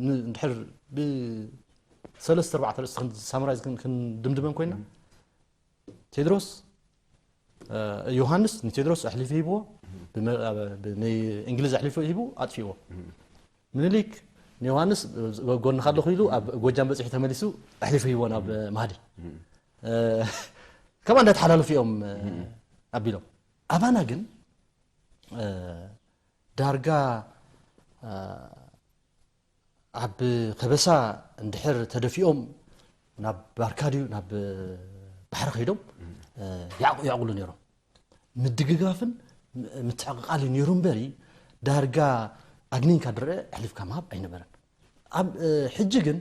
ን- እንድሕር ብሰለስተ ኣርባዕተ ርእስቲ ሳምራይዝ ክንድምድመን ኮይና ቴድሮስ ዮሃንስ ንቴድሮስ ኣሕሊፉ ሂብዎ፣ ንእንግሊዝ ኣሕሊፉ ሂቡ ኣጥፊእዎ። ምኒሊክ ንዮሃንስ ጎንኻ ኣለኹ ኢሉ ኣብ ጎጃም በፂሑ ተመሊሱ ኣሕሊፉ ሂብዎ ናብ ማህዲ። ከምኣ እንዳተሓላለፉ እዮም ኣቢሎም። ኣባና ግን ዳርጋ ኣብ ከበሳ እንድሕር ተደፊኦም ናብ ባርካ ድዩ ናብ ባሕሪ ከይዶም ያዕቁ- ያዕቁሉ ነይሮም። ምድግጋፍን ምትዕቕቓልን ነይሩ እምበሪ ዳርጋ ኣግኒንካ ድረአ ኣሕሊፍካ ምሃብ ኣይነበረን። ኣብ ሕጂ ግን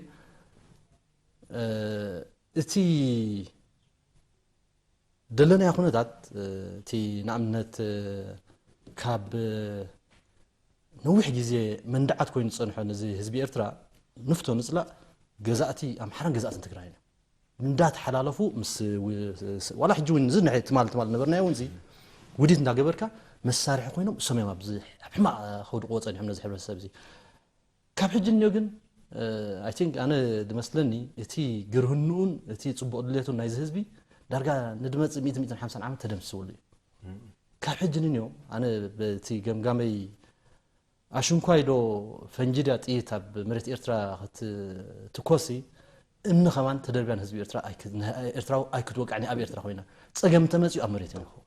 እቲ ደለናዮ ኩነታት እቲ ንኣብነት ካብ ነዊሕ ግዜ መንድዓት ኮይኑ ዝፀንሖ ነዚ ህዝቢ ኤርትራ ንፍቶ ንፅላእ ገዛእቲ ኣምሓራን ገዛእትን ትግራይን እዮም እንዳተሓላለፉ ምስ ዋላ ሕጂ እውን እዚ ናይ ትማል ትማል ነበርናዮ እውን ውዲት እንዳገበርካ መሳርሒ ኮይኖም እሶም እዮም ኣብዚ ኣብ ሕማቕ ከውድቅዎ ፀኒሖም ነዚ ሕብረተሰብ እዚ ካብ ሕጂ እንዮ ግን I think ኣነ ዝመስለኒ እቲ ግርህንኡን እቲ ፅቡቕ ድሌቱን ናይዚ ህዝቢ ዳርጋ ንድመፅእ ሚእቲ ሚእትን ሓምሳን ዓመት ተደምስስሉ እዩ። ካብ ሕጂ ንንዮ ኣነ በቲ ገምጋመይ ኣሽንኳይ ዶ ፈንጂ ድያ ጥይት ኣብ መሬት ኤርትራ ክትትኮሲ እምኒ ከማን ተደርብያ ንህዝቢ ኤርትራ ኣይክ- ንኤርትራዊ ኣይክትወቅዕን ኣብ ኤርትራ ኮይና ፀገም እንተመፅኡ ኣብ መሬት እዩ ክኸውን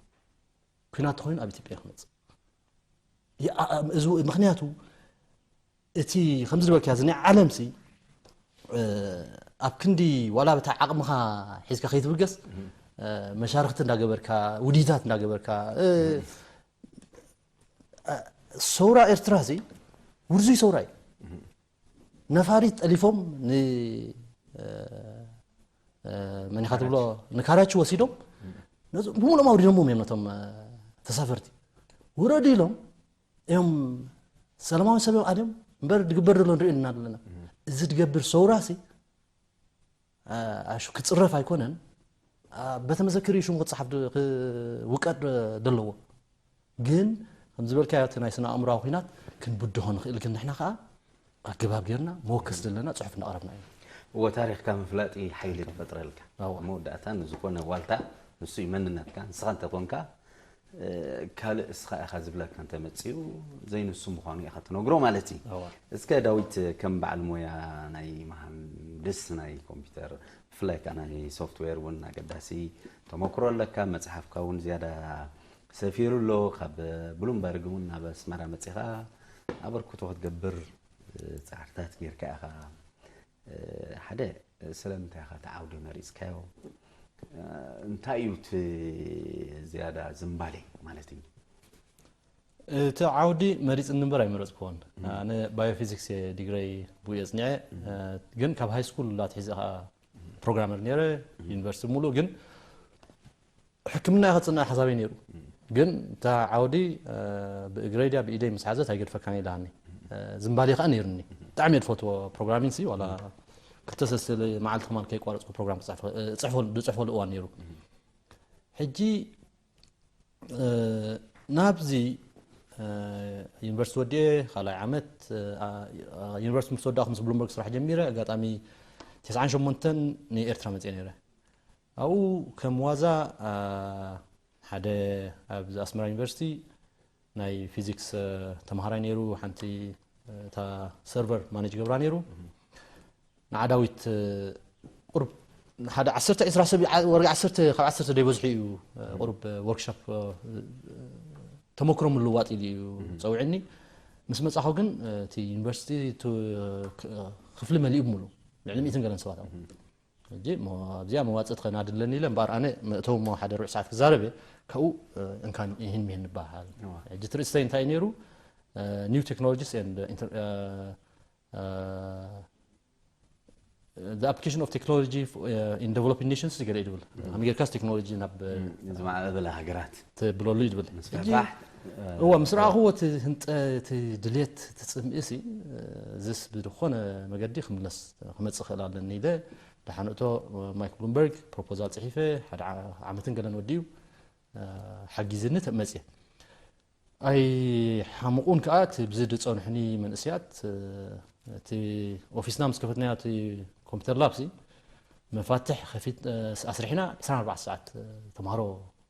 ኩናት ተኮይኑ ኣብ ኢትዮጵያ ክመፅእ ይኣ- እዚ ምክንያቱ እቲ ከምዚ ዝበልካያ እዚ ናይ ዓለም ሲ ኣብ ክንዲ ዋላ በታ ዓቕምኻ ሒዝካ ከይትብገስ መሻርክቲ እንዳገበርካ ውዲታት እንዳገበርካ ሰውራ ኤርትራ ሲ ውርዙይ ሰውራ እዩ። ነፋሪት ጠሊፎም ን መኒኻ ትብሎ ንካራቺ ወሲዶም ነዚ ብሙሉኦም ኣውሪዶምዎም እዮም ነቶም ተሳፈርቲ ውረዱ ኢሎም እዮም ሰላማዊ ሰብ እዮም ኣድዮም እምበር ድግበር ዘሎ ንሪኦ ኢና ዘለና እዚ ድገብር ሰውራ ሲ ኣሹ ክፅረፍ ኣይኮነን በተመዘክር እዩ ሽሙ ክፅሓፍ ክውቀጥ ደለዎ ግን ከምዝበልካዮ እቲ ናይ ስነ ኣእምራዊ ኩናት ክንብድሆ ንኽእል ግን ንሕና ከዓ ኣገባብ ጌርና መወከሲ ዘለና ጽሑፍ እናቕረብና ኢና። እዎ፣ ታሪኽካ ምፍላጥ እዩ ሓይሊ ዝፈጥረልካ። ኣብ መወዳእታ ንዝኾነ ዋልታ ንሱ እዩ መንነትካ። ንስኻ እንተኾንካ ካልእ እስኻ ኢኻ ዝብለካ እንተመፅኡ ዘይንሱ ምዃኑ ኢኻ ትነግሮ ማለት እዩ። እስከ ዳዊት፣ ከም በዓል ሞያ ናይ መሃንድስ ናይ ኮምፒውተር፣ ብፍላይ ከዓ ናይ ሶፍትዌር እውን ኣገዳሲ ተመክሮ ኣለካ። መፅሓፍካ እውን ዝያዳ ሰፊሩ ኣሎ። ካብ ብሉምበርግ እውን ናብ ኣስመራ መፂኻ ኣበርክቶ ክትገብር ፃዕርታት ጌርካ ኢኻ። ሓደ ስለምንታይ ኢኻ እቲ ዓውዲ መሪፅካዮ? እንታይ እዩ እቲ ዝያዳ ዝንባሌ ማለት እዩ? እቲ ዓውዲ መሪፅኒ እምበር ኣይመረፅክዎን። ኣነ ባዮፊዚክስ እየ ዲግረይ ብኡ እየ ፅኒዐ። ግን ካብ ሃይ ስኩል ኣትሒዘ ከዓ ፕሮግራመር ነይረ፣ ዩኒቨርሲቲ ሙሉእ። ግን ሕክምና እየ ክፅናዕ ሓሳበይ ነይሩ። ግን እታ ዓውዲ ብእግረይ ድያ ብኢደይ ምስ ሓዘት ኣይገድፈካን ኢላሃኒ። ዝንባሌ ከዓ ነይሩኒ። ብጣዕሚ እየ ዝፈትዎ ፕሮግራሚንግ ሲ ዋላ ክልተ ሰለስተ መዓልቲ ከማን ከይቋረፅኩ ፕሮግራም ክፅሕፈ- ዝፅሕፈሉ እዋን ነይሩ። ሕጂ ናብዚ ዩኒቨርሲቲ ወዲኤ ካልኣይ ዓመት ዩኒቨርሲቲ ምስ ወዳእኩ ምስ ብሉምበርግ ስራሕ ጀሚረ። ኣጋጣሚ ተስዓን ሸሞንተን ንኤርትራ መፅኤ ነይረ። ኣብኡ ከም ዋዛ ሓደ ኣብዚ ኣስመራ ዩኒቨርሲቲ ናይ ፊዚክስ ተምሃራይ ነይሩ። ሓንቲ እታ ሰርቨር ማኔጅ ገብራ ነይሩ። ንዓ ዳዊት ቁርብ ሓደ ዓሰርተ ዒስራ ሰብ ወርቂ ዓሰርተ ካብ ዓሰርተ ደይበዝሑ እዩ። ቁርብ ወርክሾፕ ተመክሮ ምልዋጥ ኢሉ እዩ ፀውዕኒ። ምስ መፃኹ ግን እቲ ዩኒቨርሲቲ ክፍሊ መሊኡ ብምሉ ልዕሊ ሚእትን ገለን ሰባት ኣብ ሕጂ ኣብዚኣ መዋፅእ ትኸና ድለኒ ኢለ እምበኣር ኣነ መእተው እሞ ሓደ ርብዕ ሰዓት ክዛረበ ካብኡ እንካን ይህን ሚህን ንበሃል። ሕጂ ትርእስተይ እንታይ ነይሩ? New technologies and the application of technology in developing nations ገለ ይድብል። ኣሜሪካስ ቴክኖሎጂ ናብ ዝማዕበለ ሃገራት ትብለሉ ይድብል። ምስፍሕፋሕ እዋ ምስ ረኣኽዎ እቲ ህንጠ እቲ ድልየት እቲ ፅምኢ ሲ እዚስ ብዝኾነ መገዲ ክምለስ ክመፅእ ክእል ኣለኒ ኢለ ደሓን እቶ ማይክ ብሉምበርግ ፕሮፖዛል ፅሒፈ ሓደ ዓመትን ገለን ወዲኡ ሓጊዝኒ መፅየ። ኣይሓምቑን ከዓ እቲ ብዚ ዝፀንሑኒ መንእስያት እቲ ኦፊስና ምስ ከፈትናዮ እቲ ኮምፒተር ላብ ሲ መፋትሕ ከፊት ኣስሪሕና ዕስራን ኣርባዕተን ሰዓት ተምሃሮ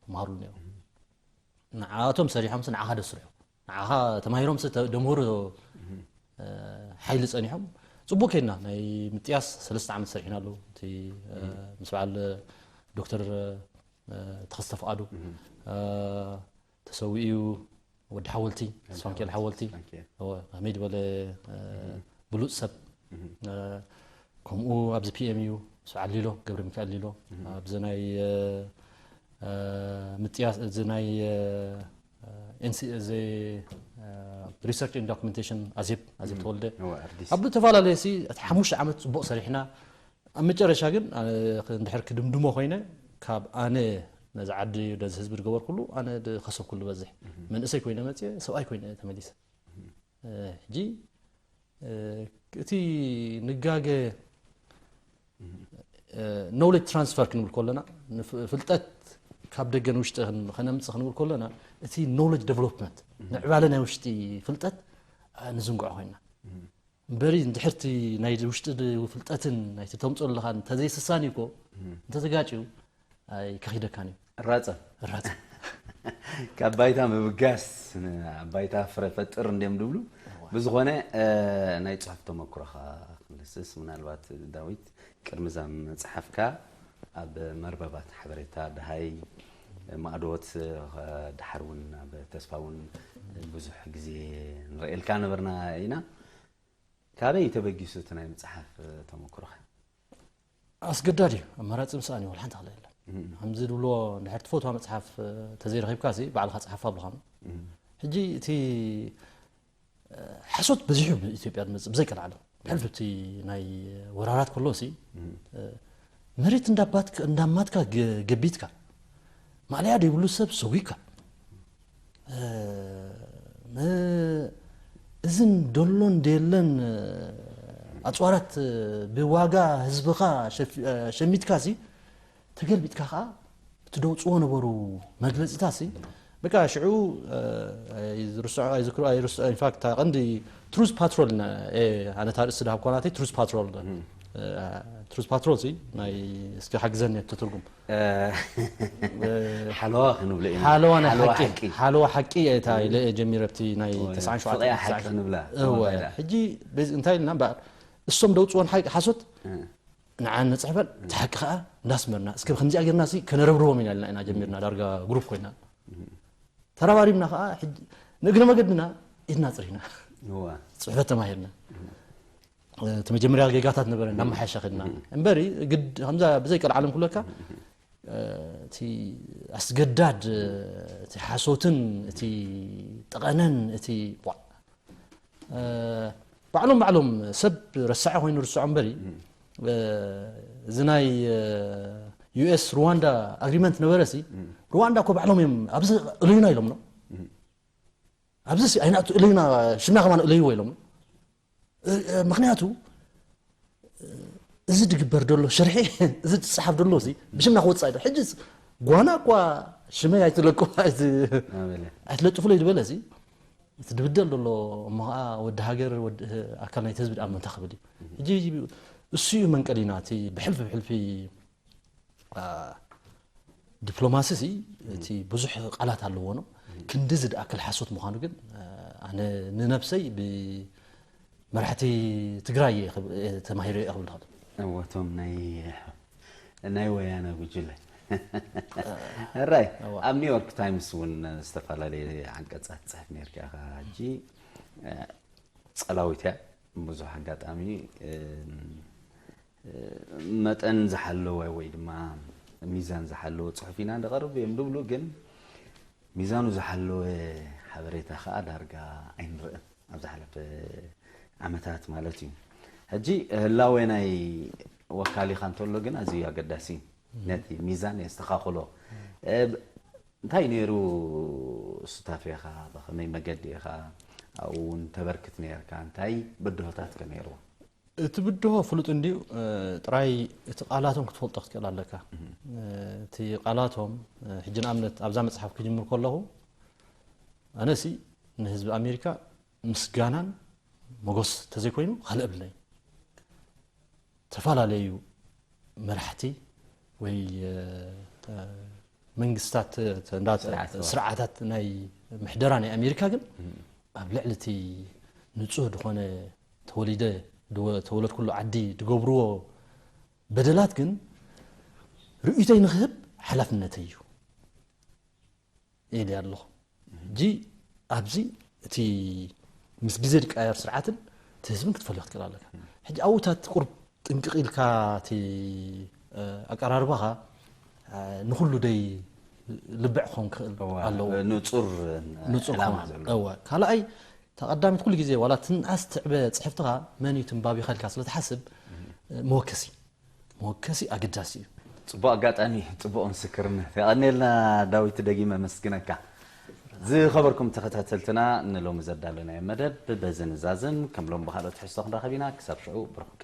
ተምሃሩሉ ነይሩ። ንዓኣቶም ሰሪሖምሲ ንዓኻ ደስርሑ ንዓኻ ተማሂሮምሲ ደምህሩ ሓይሊ ፀኒሖም ፅቡቅ ከይድና ናይ ምጥያስ ሰለስተ ዓመት ሰሪሕናሉ። እቲ ምስ በዓል ዶክተር ተኸስተ ፍቃዱ ተሰዊኡ ወዲ ሓወልቲ ስፋንኬል ሓወልቲ ከመይ ዝበለ ብሉፅ ሰብ። ከምኡ ኣብዚ ፒኤም እዩ ምስ ዓሊሎ ገብረ ሚካኤል ሊሎ ኣብዚ ናይ ምጥያስ እዚ ናይ ሪሰርች ን ዶክመንቴሽን ኣዜብ ኣዜብ ተወልደ ኣብ ዝተፈላለየ ሲ እቲ ሓሙሽተ ዓመት ፅቡቅ ሰሪሕና ኣብ መጨረሻ ግን እንድሕር ክድምድሞ ኮይነ ካብ ኣነ ነዚ ዓዲ ነዚ ህዝቢ ዝገበርኩሉ ኣነ ዝኸሰብኩሉ በዝሕ መንእሰይ ኮይነ መፅየ ሰብኣይ ኮይነ ተመሊሰ። ሕጂ እቲ ንጋገ knowledge transfer ክንብል ከለና ፍልጠት ካብ ደገ ንውሽጢ ከነምፅእ ክንብል ከለና እቲ knowledge development ምዕባለ ናይ ውሽጢ ፍልጠት ንዝንግዖ ኮይና እምበሪ እንድሕርቲ ናይ ውሽጢ ፍልጠትን ናይቲ ተምፅኦ ኣለኻን እንተዘይስሳኒ እኮ እንተተጋጭዩ ኣይከኺደካን እዩ። ራፀ ራፀ ካብ ባይታ ምብጋስ ኣብ ባይታ ፍረ ፈጥር እንዲም ድብሉ። ብዝኾነ ናይ ፅሑፍ ተመክሮኻ ክንድስስ ምናልባት ዳዊት ቅድሚ እዛ መፅሓፍካ ኣብ መርበባት ሓበሬታ ደሃይ ማእዶት ደሓር እውን ኣብ ተስፋ እውን ብዙሕ ግዜ ንርእየልካ ነበርና ኢና። ካበይ ተበጊሱ እቲ ናይ ምፅሓፍ ተመክሮኻ? ኣስገዳድ እዩ። ኣማራፂ ምስኣን እዩ ወላ ሓንቲ ክልእ የለን። ከምዚ ዝብልዎ እንድሕር ትፈትዋ መፅሓፍ ተዘይረኺብካ ሲ ባዕልኻ ፀሓፋ ብልኻም። ሕጂ እቲ ሓሶት በዚሑ ኢትዮጵያ ዝመፅእ ብዘይከልዓለም ብሕልፊ እቲ ናይ ወራራት ከሎ ሲ መሬት እንዳማትካ ገቢትካ ማዕለያ ዘይብሉ ሰብ ሰጒካ እዝን ደሎን ደየለን ኣፅዋራት ብዋጋ ህዝብኻ ሸሚትካ ሲ ተገልቢጥካ ከዓ እቲ ደውፅዎ ነበሩ መግለፂታት ሲ በቃ ሽዑ ኣይዝርስዖ ኣይዝክሮ ኣይርስዖ ኢንፋክት ቀንዲ ትሩዝ ፓትሮል ኣነ ታርእሲ ድሃብ ኮናተይ ትሩዝ ፓትሮል ትሩዝ ፓትሮል ሲ ናይ እስኪ ሓግዘኒ እቲ ትርጉም ሓለዋ ክንብሎ ኢና ሓለዋ ናይ ሓቂ ሓቂ ሓለዋ ሓቂ እየ እታ ኢለ እየ ጀሚረ ኣብቲ ናይ እወ፣ ተስዓን ሸውዓተን ፍቕያ ሓቂ ክንብላ እወ ተባሂላ። ሕጂ በዚ እንታይ ኢልና እምበኣር እሶም ደውፅዎን ሓቂ ሓሶት ንዓ ንፅሕፈን እቲ ሓቂ ከዓ እንዳስመርና እስከ ከምዚኣ ጌርና ሲ ከነረብርቦም ኢና ኢልና ኢና ጀሚርና ዳርጋ ግሩፕ ኮይና ተረባሪብና ከዓ ሕጂ ንእግረ መገድና ኢድና ፅሪና እወ። ፅሕፈት ተማሂርና እቲ መጀመርያ ጌጋታት ነበረ እናመሓየሸ ከድና እምበሪ ግድ ከምዛ ብዘይ ቀልዓለም ክብለካ እቲ ኣስገዳድ እቲ ሓሶትን እቲ ጠቐነን እቲ ቧዕ ባዕሎም ባዕሎም ሰብ ረሳዐ ኮይኑ ርስዖ እምበሪ እዚ ናይ ዩኤስ ሩዋንዳ ኣግሪመንት ነበረ ሲ ሩዋንዳ እኮ ባዕሎም እዮም ኣብዚ እለዩና ኢሎም ነው ኣብዚ ሲ ኣይናቱ እለዩና ሽምና ከማን እለይዎ ኢሎም ምክንያቱ እዚ ድግበር ደሎ ሽርሒ እዚ ትፅሓፍ ደሎ ሲ ብሽምና ክወፅእ ኣይደ ሕጂ ጓና እኳ ሽመይ ኣይትለቁ ኣበለ ኣይትለጥፉለይ ዝበለ ሲ እቲ ድብደል ደሎ እሞ ከዓ ወዲ ሃገር ወዲ ኣካል ናይቲ ህዝቢ ደኣ ምንታ ክብል እዩ ሕጂ እሱ እዩ መንቀሊና እቲ ብሕልፊ ብሕልፊ ዲፕሎማሲ ሲ እቲ ብዙሕ ቃላት ኣለዎ ነው ክንዲ ዝድኣክል ሓሶት ምዃኑ ግን ኣነ ንነብሰይ ብመራሕቲ ትግራይ እየ ክብ- እየ ተማሂረ እየ ክብል ዝኽእል እወቶም ናይ ናይ ወያነ ጉጅለ ራይ እዋ። ኣብ ኒውዮርክ ታይምስ እውን ዝተፈላለየ ዓንቀፃት ትፅሕፍ ነርካ ኢኻ ሕጂ ፀላዊት እያ ብዙሕ ኣጋጣሚ መጠን ዝሓለወ ወይ ድማ ሚዛን ዝሓለወ ፅሑፍ ኢና ንቐርብ እዮም ዝብሉ ግን ሚዛኑ ዝሓለወ ሓበሬታ ከዓ ዳርጋ ኣይንርእን ኣብ ዝሓለፈ ዓመታት ማለት እዩ ሕጂ ህላወ ናይ ወካሊኻ እንተሎ ግን ኣዝዩ ኣገዳሲ እዩ ነቲ ሚዛን የስተኻኽሎ እንታይ ነይሩ ሱታፌኻ ብኸመይ መገዲ ኢኻ ኣብኡ እውን ተበርክት ነርካ እንታይ ብድሆታት ከ ነይርዎ እቲ ብድሆ ፍሉጥ እንድዩ ጥራይ እቲ ቃላቶም ክትፈልጦ ክትክእል ኣለካ እቲ ቃላቶም ሕጂ ንኣብነት ኣብዛ መፅሓፍ ክጅምር ከለኹ ኣነሲ ንህዝቢ ኣሜሪካ ምስጋናን መጎስ ተዘይኮይኑ ካልእ ብለይ ተፈላለዩ መራሕቲ ወይ መንግስታት ስርዓታት ናይ ምሕደራ ናይ ኣሜሪካ ግን ኣብ ልዕሊ እቲ ንፁህ ዝኾነ ተወሊደ ተወለድኩሉ ዓዲ ዝገብርዎ በደላት ግን ርእይቶይ ንክህብ ሓላፍነተይ እዩ ኢለ ኣለኹ ሕጂ ኣብዚ እቲ ምስ ግዜ ዝቀያየር ስርዓትን እቲ ህዝብን ክትፈልዮ ክትክእል ኣለካ ሕጂ ኣብታት ቁርብ ጥንቅቕ ኢልካ እቲ ኣቀራርባኻ ንኩሉ ደይ ልብዕ ክኸውን ክኽእል ኣለዎ ንፁር ንፁር ዕላማ ክኸውን ዘሎ እወ ካልኣይ ተቐዳሚት ኩሉ ግዜ ዋላ ትንኣስ ትዕበ ፅሕፍትኻ መን እዩ ትንባቢኻ ኢልካ ስለ ትሓስብ መወከሲ መወከሲ ኣገዳሲ እዩ ፅቡቅ ኣጋጣሚ ፅቡቅ ምስክርነት የቐኔልና ዳዊት ደጊመ መስግነካ ዝኸበርኩም ተኸታተልትና ንሎሚ ዘዳለናዮ መደብ በዚ ንዛዝም ከም ሎም ብካልኦት ትሕዝቶ ክንራኸብ ኢና ክሳብ ሽዑ ብርኹም